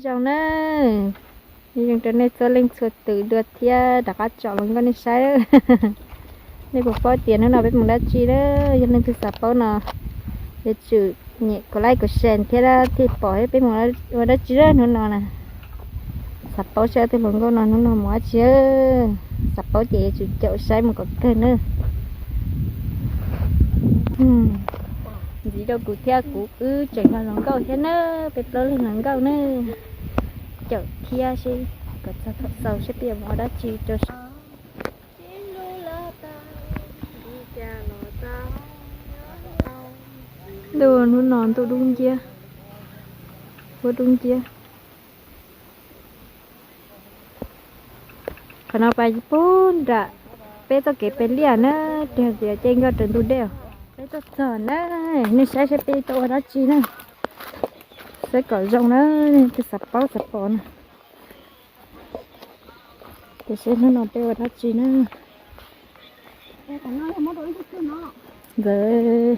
Zoo na, zoo rau nej txhua leej txhua tus dua thiab rov qab tsom hluas nkauj nej saib. Nej puas paub tias hnub no peb mus dab tsi na? Yog leej twg xav paub no, yuav tsum nyem kom like kom share thiab thiaj pom thiab peb mus ua dab tsi hnub no na. Xav paub saib tus hluas nkauj no hnub no mus dab tsi. Xav paub ces yuav tsum caum saib mus kom kawg na. Ntxiv rau kuv thiab kuv wb tseem yog hluas nkauj thiab na, peb plaub leeg hluas nkauj na. Caum thiab seb kom txog thaum xaus seb peb yuav mus ua dab tsi rau. Ntuj, hnub no ntuj dub nciab, huab dub nciab. Qhov no pais pub nram peb txoj kev pem liaj na, tiag tias caij nkoj raws ntug dej. Peb tuaj txog na, nej saib saib peb tuaj ua dab tsi na. Saib kom zoo na, twb xav paub xav pom na. Tiam sis hnub no peb ua dab tsi na? Ntawd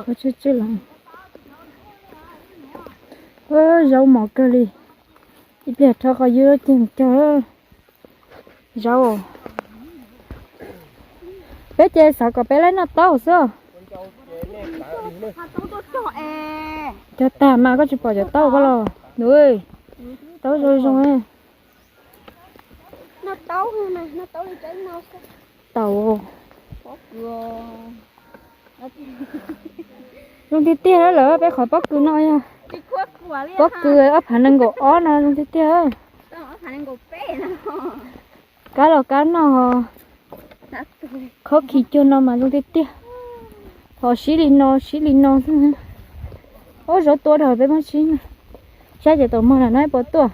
ua tsw tsw los. Zaub mos kawg li. Ib pliag rho qhov ywg ceg cog. Zaub. Peb ces xav kom peb laib noj taub xwb. Cog tag mas koj tsis pom cov taub koj los. Taub zoo zoo. Taub. Zoo tiag tiag lawm peb qhov pob kws no yog pob kws ob phav nees nkaum ob no zoo tiag tiag. Kab los kab no, qhov khi cuag no mas zoo tiag tiag. Ho sib li no sib li no xwb. Ob zaub tua dhau peb muab sib na. Saib ces taum mog na no puas tuaj.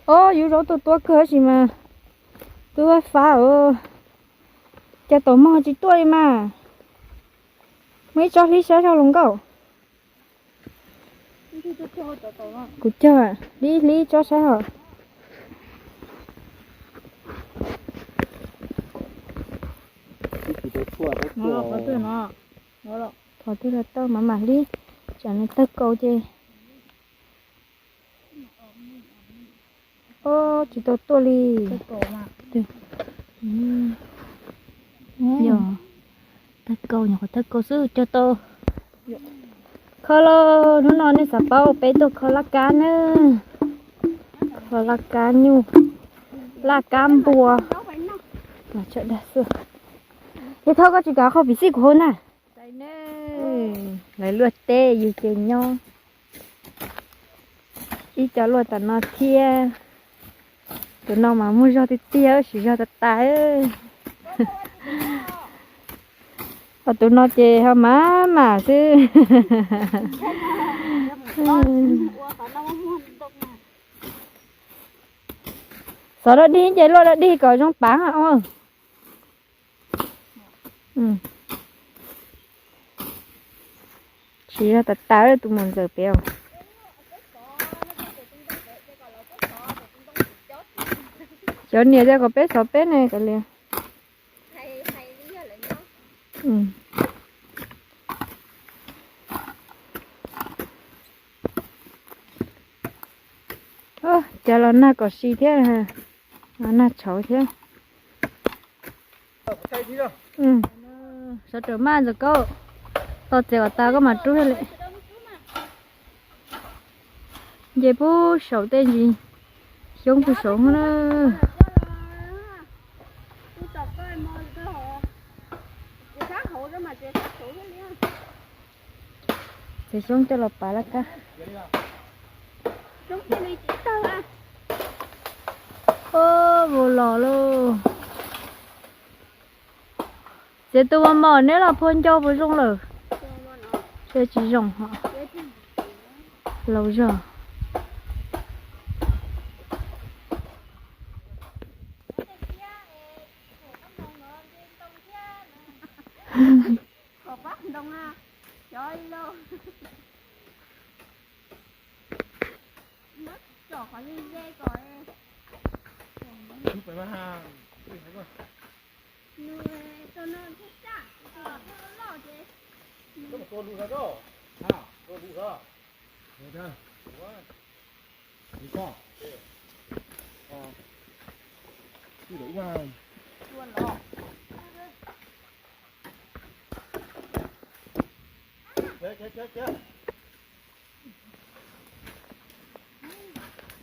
Ob yus zaub tua tua kawg tab sis mas twb fab fab. Cas taum mog tsis tuaj li mas. Muaj ib tsob hlib saib zog hluas nkauj. Kuv cog hlib hlib tsob saib hos. Thov twg los tau mas mam hlib, tsam nws tawg kaus ces. Tsis tau tuaj li. Yog tawg kaus, nyuam qhuav tawg kaus xwb cog tau. Kho lauj, hnub no nej xav paub peb tuaj kho laj kab na. Kho laj kab nyuj, laj kab npua. Ces Thoj koj tsis kav qhov pim xij kuv hauv na. Lawv luaj teb yus ces nyob. Ib co luaj tom no thiab. Tus no mas muaj zog tiag tiag, siv zog tas tas. Ho tus no ces ho mam mam xwb. Xov dog dig ces luaj dog dig kom zoo pav os. Siv zog tas tas tus muam ntxawm pem os. Cov niam tias kom peb xov peb ne kav liam. Cas los nag kom si thiab, los nag tshauv thiab. Sawv daws maj ntxawm koj, tos txiav kom tas koj mam rub li. Nce pub saum tej ntsis xyoob pug saud na. Txiav xyoob coj los pav laj kab. Vau los lauj. Txiav tus mos mos neb los phua ncau puas zoo lawm? Tsis zoo hos. Laus zog.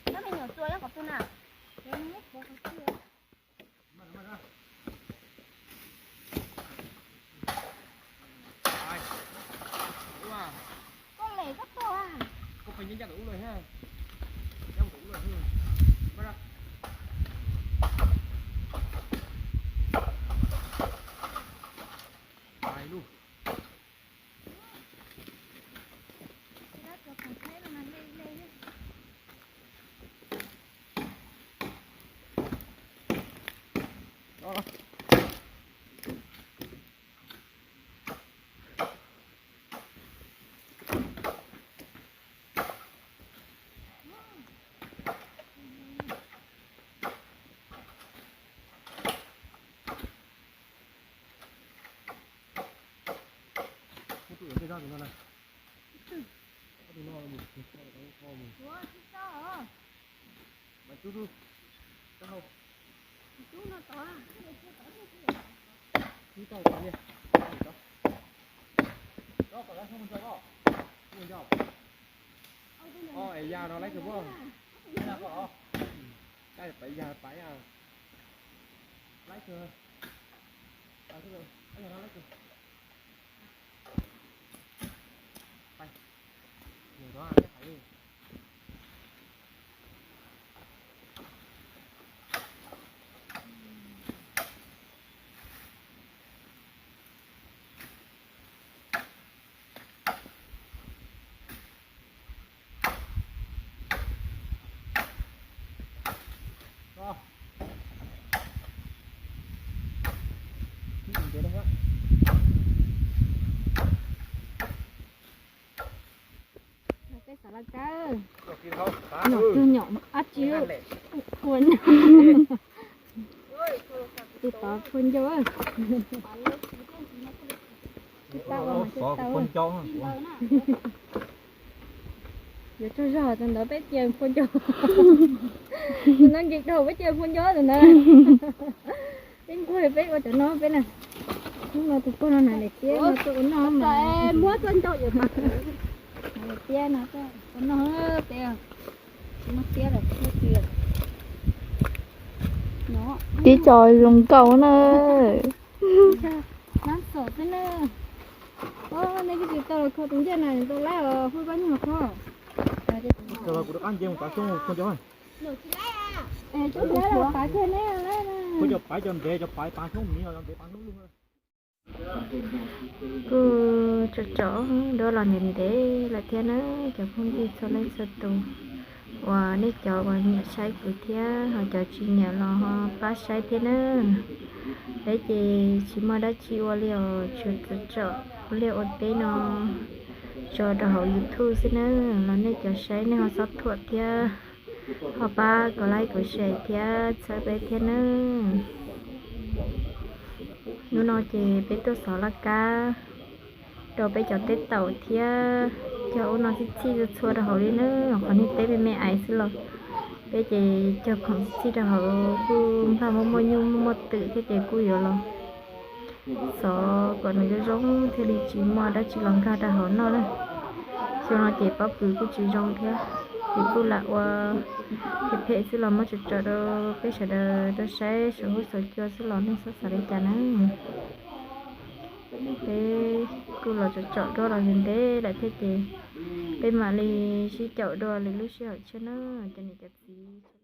Cov me nyuam txua nyob qhov twg na? Koj lem koj tuaj. Peb xav laj kab, nyom cuag nyom ab tsi ua, tus tod phua ncau. Tsis tau mas tsis tau. Yuav tsaug zog tus ntawd peb cia phua ncau. Tus ntawd nkees dhau peb cia phua ncau tus ntawd. Peb nquag peb ua cov no peb na. Hnub no tus pog no hnav daim tiab no tuaj ua noj mas. Muab txoj ncau yuav mas. Hnav daim tiab no tuaj ua noj peb. Tsis muaj tiab lawm, muaj tsis lawm. Tib co zoo nkauj na. Nab xom xwb na. Nej twb tsis tau los kho tus ncej na, tau laib os, hu koj nyuag kho. Kuv rov qab nce mus tav xyoob, cov paiv cov ntev, cov paiv tav xyoob miv, cov ntev tav xyoob lug. Kuj tsom tsom duab los ntev ntev lawm thiab na, cov phooj ywg txhua leej txhua tus uas nej cov uas nyiam saib kuv thiab ho cov tsis nyiam los ho pab saib thiab na. Peb ces tsis muaj dab tsi ua li os, tsuas tsom ua liaj ua teb no tso rau hauv YouTube xwb na, los nej cov saib nej ho txhob thuam thiab, ho pab kom like kom share thiab txhawb peb thiab na. Hnub no ces peb tuaj xov laj kab rau peb cov teb taum thiab cog ub no txhij txhij txhua txhua rau hauv li na, qhov niag teb me me aiv xwb los peb ces cog khoom txhij txhij rau hauv kuj nkag muaj muaj nyuj muaj muaj twm thiab ces kuj yuav los xov kom nws zoo zoo thiaj li tsis muaj dab tsi los nkag rau hauv noj na. Xyoo no ces pob kws kuj tsis zoo thiab, ces kuj lam ua phem phem xwb los muab tsom tsom rau peb sawv daws tau saib saum huab saum cua xwb los nej txhob xav li cas na. Peb kuj los tsom tsom duab los ntev ntev lawm thiab ces peb mam li sib caum dua lwm lub sij hawm tshiab na cov niam cov txiv.